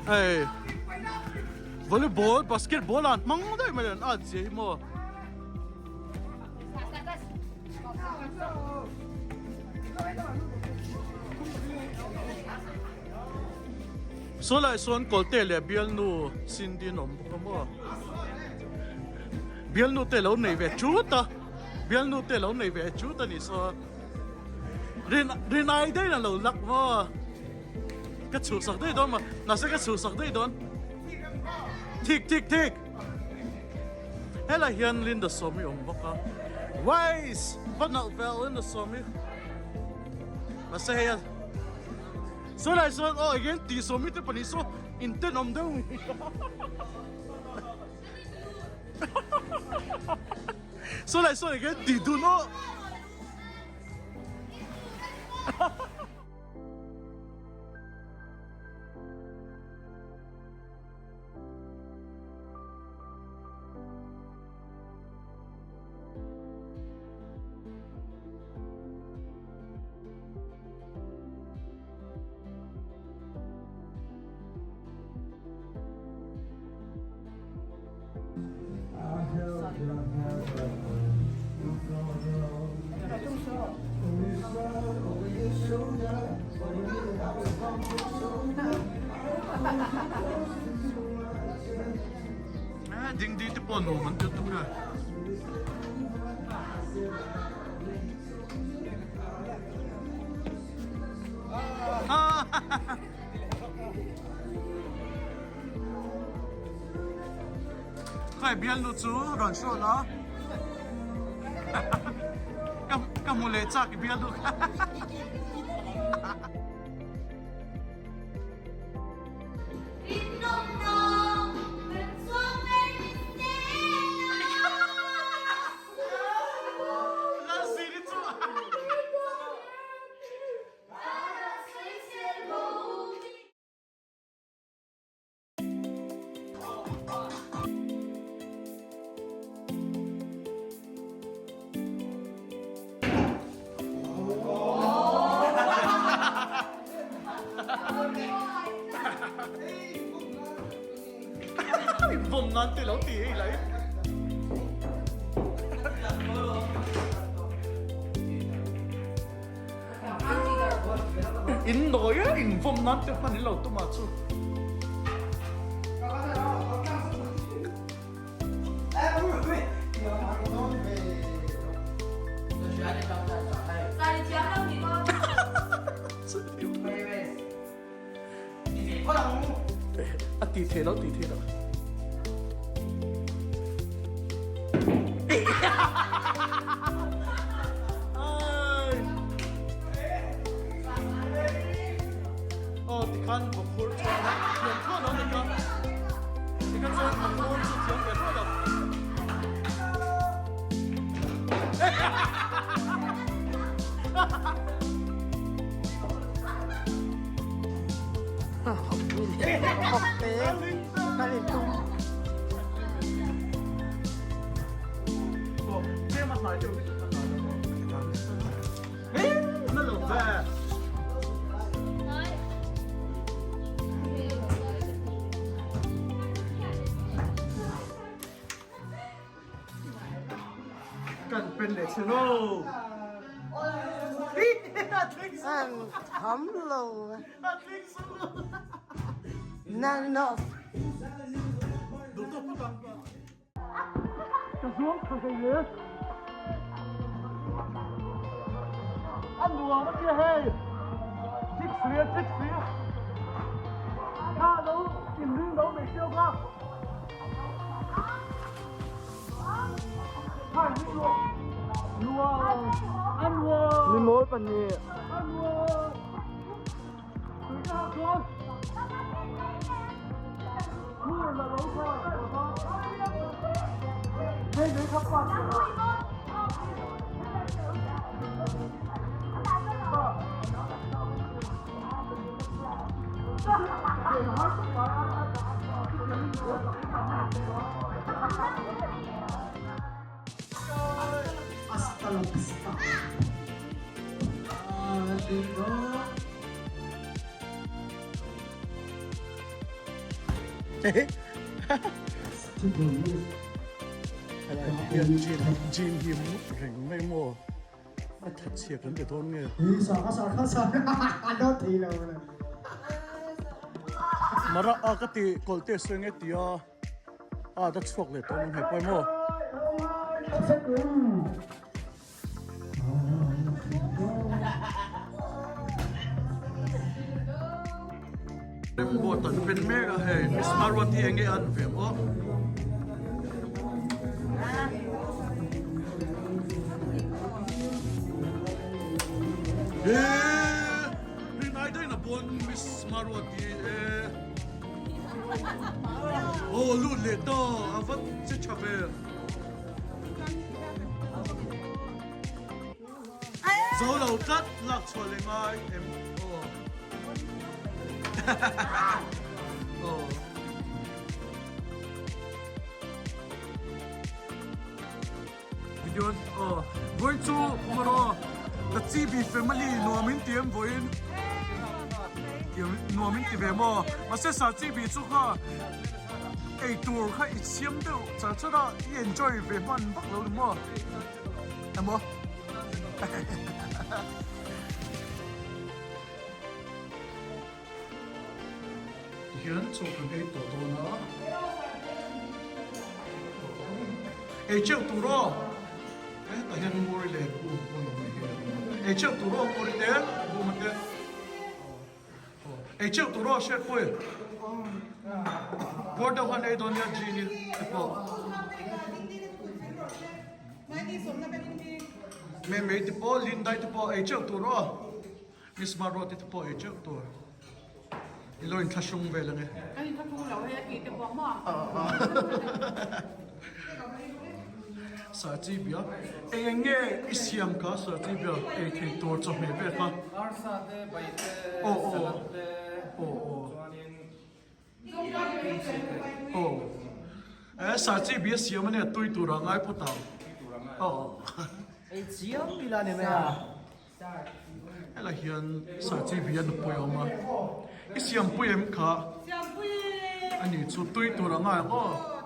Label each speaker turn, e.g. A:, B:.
A: Hei volleyball basketball an hmang daih mai an at zia hi maw. Saw lai sawn kawlte leh bialnu Cindy an awm bawk a maw. Bialnu te lo nei ve chut a bialnu te lo nei ve chut a nih saw rin rin ai daih in a lo lak maw. Ka chhuhsak daih dawn maw? Nasa ka chhuhsak daih dawn. Thik thik thik. Helai hian Linda Sawmi awm bawk a. Wise! Va nalh vel Linda Sawmi. Nasa hei a. Saw lai sawn aw again ti Sawmi te pahnih saw in tenawm deuh mai. Saw lai sawn again ti dun aw. Dingdi te pawh nuam an ti tuk a. Khai bialnu chu rawn show la ka hmu leh chak i bialnu kha. Vawm nan te lo ti hei lai. In nawi a in vawm nan te hman in lo tum ah chu. A ti thei lo ti thei lo. Oh, tikhan bakhur chuan thiam thlawt lo ni ka. Tikhan chuan bakhur chu thiam ve thlawt lo. Kan pen leh che lo.
B: An tham lo. None of.
A: Ka zuang tha hlei le. An nuam a tia hei. Chik si a chik si. Kha lo in ring lo nei siau kha.
B: Mi mawl pahnih.
C: Hasta la vista.
A: Helai hian gym gym hi mut reng mai maw a that chhia kan ti dawn nge. Mara a ka ti kawlh te sawi nge tia a ta chhuak leh tawh ang hei pawimawh. Board an pen mek a hei Miss Maruati enge an ve maw. Rinai daih na pawn Miss Maruati e. Oh lut leh ta a va che tha ve. Zo lo tlat lak chhuah leh ngai em aw. Aw. Video aw vawiin chu maw the chibi family nuam in ti em vawiin nuam in ti ve maw mahse sa chibi chu kha Ei tur kha i siam deuh char char a, i enjoy ve hman vak lo ni maw? Emaw? Tihian chaw kan ei tawh dawn a. Ei cheuh tur aw. Hetah hian Nguri leh Bum pawh an awm leh hi. Ei cheuh tur aw Nguri te, Buma te. Ei cheuh tur aw hriat pawh e. Puar deuh khan ei dawn nia Jean-i te pawh. Mei mei te pawh Lindai te pawh ei cheuh tur aw. Miss Maruati te pawh ei cheuh tur. I lo inthlahrung vel ange.
D: Kan inthlahrung lo hei a tih te pawh maw.
A: Sarchi bia eng eng nge i siam kha sarchi bia ei thei tur chawhmeh vel kha.
E: Arsa te, bai te, salad te, chuanin kimchi te.
A: Aw e sarchi bia siam ania tui tur a ngai phawt ang.
E: Tui tur a ngai.
A: Aw.
B: Ei chiam ila ni mai a.
A: Helai hian sarchi bia nupui a awm a, i siampui em kha?
D: Siampui!
A: Ani chu tui tur a ngai ang aw.